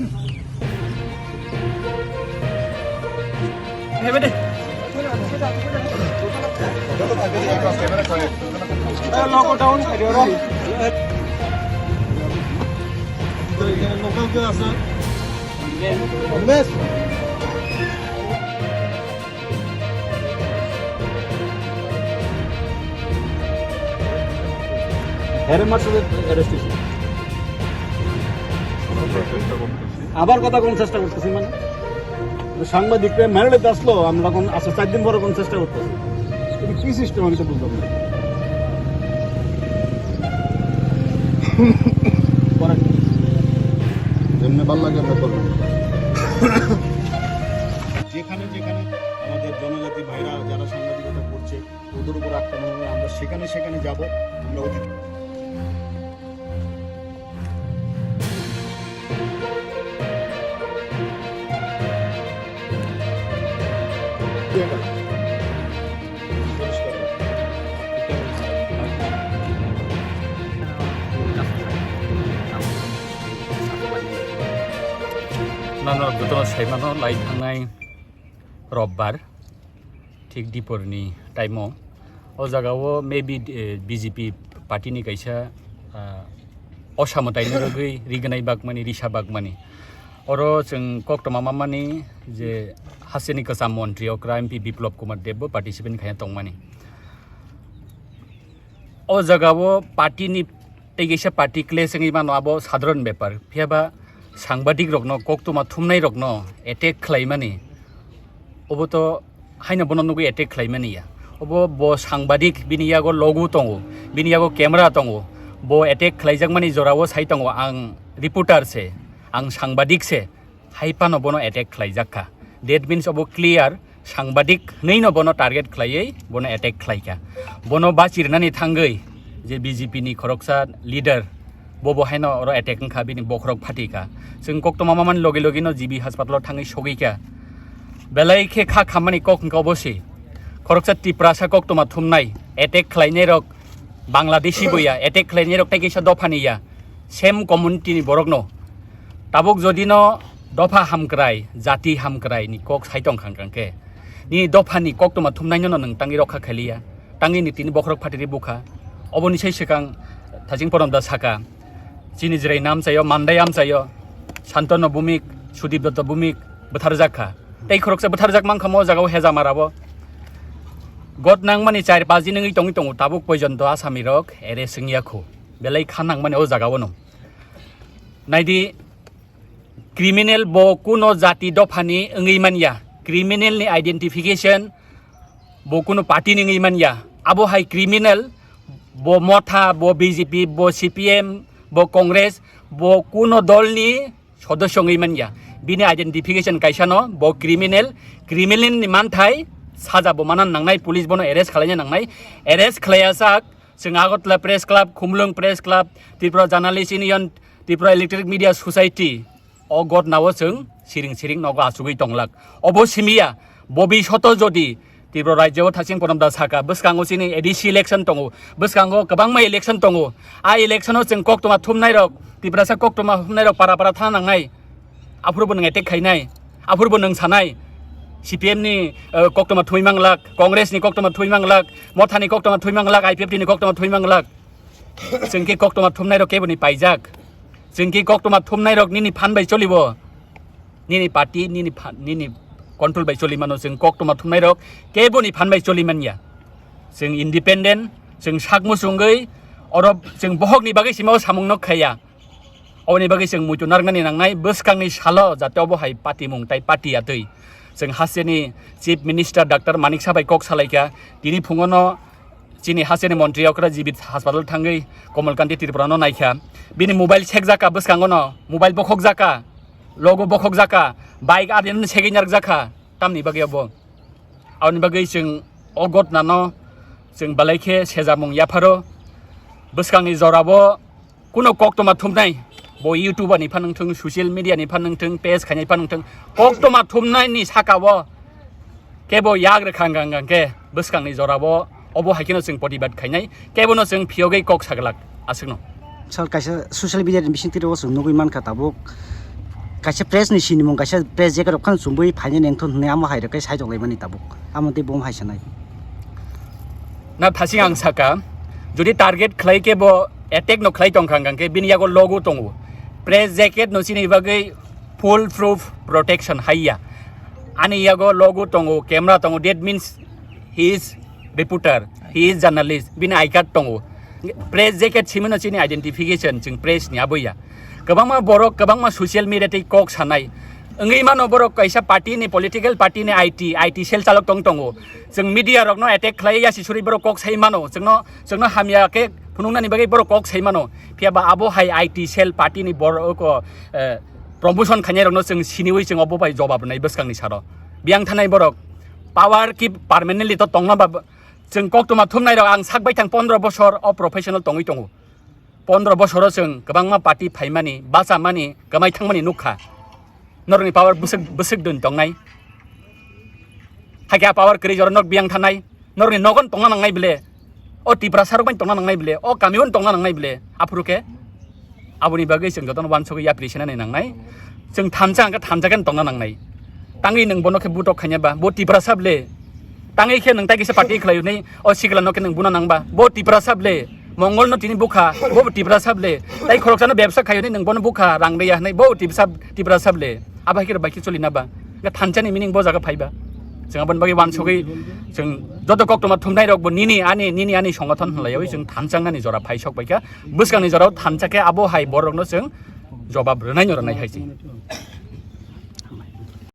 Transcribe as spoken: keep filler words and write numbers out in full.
Here মারছে যে arrest হইছে। আবার কথা কোন চেষ্টা করতেছি মানে? তো সাংবাদিকরা মেরে আসলো, আমরা কোন আচ্ছা চার দিন পরে কোন চেষ্টা করতেছি? এটা কি সিস্টেম আমি তো বুঝলাম না। করেন। যেমনি ভালো লাগে আমরা করবো। যেখানে যেখানে আমাদের জনজাতি ভাইরা যারা সাংবাদিকতা করছে, ওদের উপর আক্রমণ হবে, আমরা সেখানে সেখানে যাব। আমরা অতি Nano jotono saimano lai thangnai robbar. Thik diporni time-o, o jagao maybe, eh, B J P party-ni kaisa, ah, osamwtaini rwgwi rignai bakmani, risa bakmani. Oro chwng koktwma mamani je hasteni kwcham montri okra M P Biplop Kumar Deb bo participate khaina tongmani. O jagao party-ni tei kaisa party clash wngwi mano, abo sadharon bepar. Phiya ba sangbadik rokno, koktwma thumnai rokno attack khlaimani, obo to haino bono nugwi attack khlaimani ya. Obo bo sangbadik, bini yago logo tongo, bini yago camera tongo, bo attack khlaijakmani jorao sai tongo, "Ang reporter se, ang sangbadik se." Hai phano bono attack khlaijak kha. That means obo clear, sangbadik hwnwi no bono target khlaiwi bono attack khlai kha. Bono bachirnani thangwi je B J P ni khoroksa leader, bo bo haino oro attack wngkha, bini bokhorok phati kha. Chwng koktwma mamani logi logi no G B hospital o thangwi sogwi kha. Belai khe kha khammani kok wngkha obo se. Khoroksa Tiprasa koktwma thumnai, attack khlainai rok Bangladeshi bo ya, attack khlainai rok tei kisa dophani ya. Same community ni borok no. Tabuk jodi no dopha hamkrai, jati hamkrai ni kok sai tong khang khang khe, nini dopha ni koktwma thumnai no nwng tangwi rokha khaliya, tangwi ni tini bokhorok phatiri bukha. Oboni sai swkang Thaching Porom da saka, chini Jirai nam chayo, Mandai am chayo, Santanu Bhumik, Sudip Dutta Bhumik bwtharjak kha. Tei khoroksa bwtharjak mankha mo jagao Hejamara bo. Got nangmani char pach din wngwi tongwi tongo, tabuk poijonto Asami rok arrest wngya kho. Belai kha nangmani o jagao no. Naidi, criminal bo kuno jati dophani wngwi manya, criminal ni identification bo kuno party ni wngwi manya, abo hai criminal, bo Motha, bo B J P, bo C P M, bo Congress, bo kuno dol ni sodosyo wngwi manya, bini identification kaisa no, bo criminal, criminal ni manthai saja bo mana nangnai, police bono arrest khwlaina nangnai, arrest khwlaiya sak. Chwng Agartala Press Club, Khumulwng Press Club, Tripura Journalist Union, Tripura Electronic Media Society, o gotnao chwng siring siring nogo achugwi tonglak. Obo simiya, bobi soto jodi Tripura rajyo o Thaching Ponom da saka, bwskango chini A D C election tongo, bwskango kwbangma election tongo. A election o chwng koktwma thumnai rok, Tiprasa koktwma thumnai rok para para thana nangnai. Aphuru bo nwng attack khainai, aphuru bo nwng sanai, C P M ni, eh, koktwma thumwi manglak, Congress ni koktwma thumwi manglak, Motha ni koktwma thumwi manglak, I P F T ni koktwma thumwi manglak. Chwng khe koktwma thumnai rok kebo ni paijak. Chwng khe koktwma thumnai rok nini phan bai cholibo. Nini party, nini phan, nini control bai choli mano. Chwng koktwma thumnai rok kebo ni phan bai choli manya. Chwng independent, chwng sak muchungwi, oro chwng bohok ni bagwi sima o samung no khaiya. Oboni bagwi chwng muitu narwknani nangnai, bwskangni salo jate obo hai patimung tai pati atwi. Chwng hasteni Chief Minister Doctor Manik Saha bai kok salaikha, tini phungono chini hasteni montri okra G B hospital thangwi Komal Kanti Tripura no naikha. Bini mobile sekjakha bwskango no, mobile bokhokjakha, logo bokhokjakha, bike adin segwi narwkjakha, tamni bagwi obo. Aboni bagwi chwng o gotnano chwng belai khe sejamung yapharo. Bwskangni jorabo kuno koktwma thumnai, bo YouTuber ni phan wngthung, social media ni phan wngthung, page khainai phan wngthung, koktwma thumnai ni saka o kebo yak rwkha hwnkha hwnkha khe bwskangni jorabo obo hai kheno chwng protibad khainai, kebono chwng phiyogwi kok saglak aswkno. Sir, kaisa social media ni bisingtwi o chwng nugwi mankha tabuk Kaisa press ni sinimung, kaisa press jacket rok phano chumui phainai nengthun hwnwi amo hai rok khe saitok laimani tabuk. Amo tei bo hai sanai. Na thasing ang saka, jodi target khlai khe bo attack no khlai tong kha, hwnkhe bini yago logo tongo. Press jacket no chini bagwi full proof protection haiya. Ani yago logo tongo, camera tongo, that means he is reporter, he is journalist, bini I card tongo. Press jacket simino chini identification, chwng press ni aboya. Kwbangma borok, kwbangma social media tei kok sanai. Wngwi mano borok kaisa party ni, political party ni I T, I T cell chalok tong tongo. Chwng media rokno attack khlai ya sisuri borok kok sai mano. Chwngno, chwngno hamya khe phunuknani bagwi borok kok sai mano. Phiya ba abo hai I T cell party ni borok, eh, promotion khainai rokno chwng siniwi chwng obo bai jobab rwnai bwskangni saro. Biyang thanai borok power ki permanently to tongna ba chwng koktwma thumnai rok ang sak bai thang pondro bosor o professional tongwi tongo. Pondro bosoro chwng kwbangma party phaimani, bachamani, kwmai thangmani nukha. Norokni power bwswk, bwswk dun tongnai. Hakhe a power kwrwi jora nok biyang thanai. Norokni nogon tongna nangnai bile. O Tiprasa rok bai tongna nangnai bile. O kamio tongna nangnai bile. Aphuru khe aboni bagwi chwng jotono wansugwi yapri senani nangnai. Chwng thansa hwnkhe thansa khe tongna nangnai. Tangwi nwng bono khe butok khaina ba, bo Tiprasa ble. Tangwi khe nwng tai kisa party khlai hwnwi o sikla no khe nwng buna nang ba. Bo Tiprasa ble. Mongol no tini bukha, bo Tiprasa ble. Tai khoroksano bebsa khai hwnwi nwng bono bukha, rang riya hwnwi bo Tiprasa, Tiprasa ble. Abo hai khe bai khe choli na ba. Ga thansa ni meaning bo jaga phai ba. Chwng aboni bagwi wansugwi chwng joto koktwma thumnai rok bo nini ani, nini ani songothon hwnlaiwi chwng thansa nani jora phai sok bai kha. Bwskangni jorao thansa khe abo hai borok no chwng jobab rwnai no rwnai hai se.